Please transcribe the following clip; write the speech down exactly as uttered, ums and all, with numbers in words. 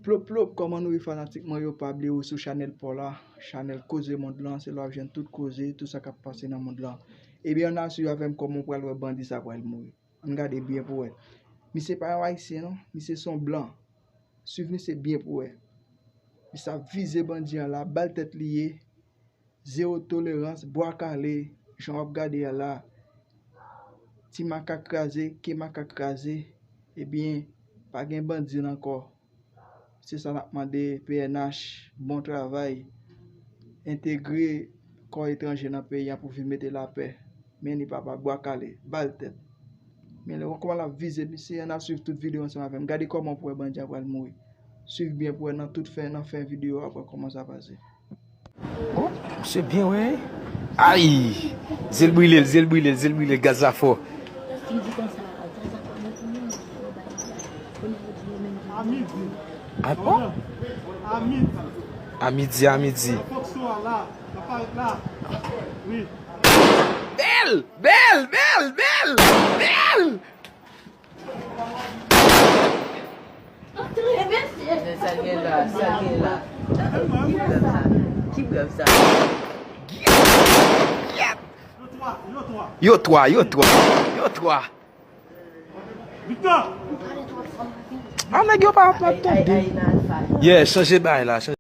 Plop plop, kòman nou ye fanatik mwen yo? Pa bliye w sou chanèl pa w la, chanèl Koze Mond lan, se la w ap jwenn tout koze, tout sa k ap pase nan mond lan. Ebyen, ann al swiv avè m kòman w pral wè bandi sa pral mouri. Ann gade byen pou wè. Misye pa yon Ayisyen non, misye se yon blan. Swiv misye byen pou wè. Misye ap vize bandi an la, bal tèt li ye. Zewo tolerans, bwa kale, jan w ap gade a la. Ti makak kraze, ke makak kraze, ebyen, pa gen bandi ankò. Se sa n ap mande P N H, bon travay. Entegre kò etranje nan peyi an pou vin mete lapè. Men li papa bwa kale, bal tèt. Men lè w kòman l ap vize misye, ann al swiv tout videyo ansanm avè m. Gade kòman pou wè bandi a pral mouri. Swiv byen pou wè nan tout fen, nan fen videyo a, pou wè kòman sa pase. Oh, misye byen, wi. Ay! Zye l brile l, zye l brile l, zye l brile l, gaz la fò. Ah bon? A midi, a midi. Bèl! Bèl, bèl, bèl, bèl! Bèl! Men sa l gen la, sa l gen la. Ki prèv sa? Ki prèv sa? Yo twa, yo twa, yo twa, yo twa. A nèg yo pa ap tande. Yeah, chanje bagay la.